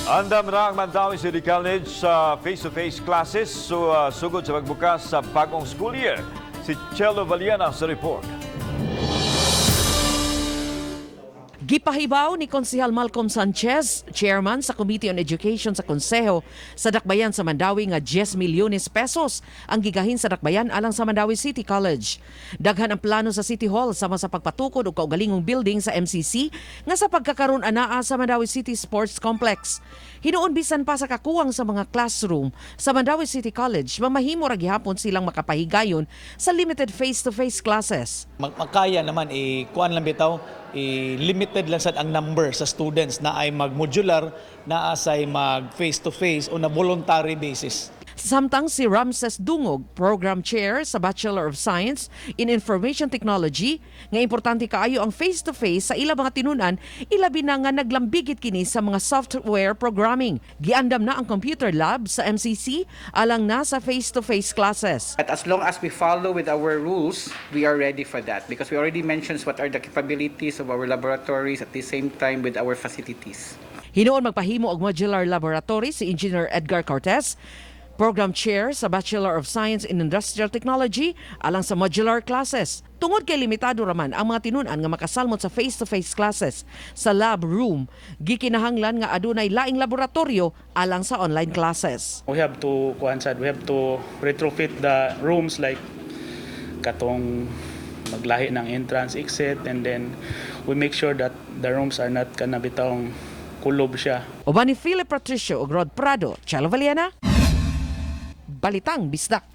Andam ra ang Mandaue City College sa face-to-face classes so sugod sa pagbukas sa bagong school year. Si Chelo Valiana sa report. Gipahibaw ni Konsehal Malcolm Sanchez, chairman sa Committee on Education sa Konseho sa Dakbayan sa Mandaue, nga 10 milyones pesos ang gigahin sa Dakbayan alang sa Mandaue City College. Daghan ang plano sa City Hall sama sa pagpatukod og kaugalingong building sa MCC nga sa pagkakaroon anaa sa Mandaue City Sports Complex. Hinuon, bisan pa sa kakuwang sa mga classroom sa Mandaue City College, mamahimo ra gihapon silang makapahigayon sa limited face-to-face classes. Magkaya naman, i kuan lang bitaw, i limited lang sad ang number sa students na ay mag-modular, na asay mag face to face on a voluntary basis. Samtang si Ramses Dungog, Program Chair sa Bachelor of Science in Information Technology, nga importante kaayo ang face-to-face sa ilang mga tinunan, ilabi na nga naglambigit kini sa mga software programming. Giandam na ang computer lab sa MCC alang na sa face-to-face classes. But as long as we follow with our rules, we are ready for that because we already mentioned what are the capabilities of our laboratories at the same time with our facilities. Hinuon magpahimo og modular laboratory si Engineer Edgar Cortez, Program Chair sa Bachelor of Science in Industrial Technology, alang sa modular classes. Tungod kay limitado raman ang mga tinunan nga makasalmot sa face-to-face classes sa lab room, gikinahanglan nga adunay laing laboratorio alang sa online classes. We have to kuan sad, we have to retrofit the rooms, like katong maglahi ng entrance exit, and then we make sure that the rooms are not kana bitawng kulob siya. Uban ni Philip Patricio ug Rod Prado, Chelo Valiana, Balitang Bisdak.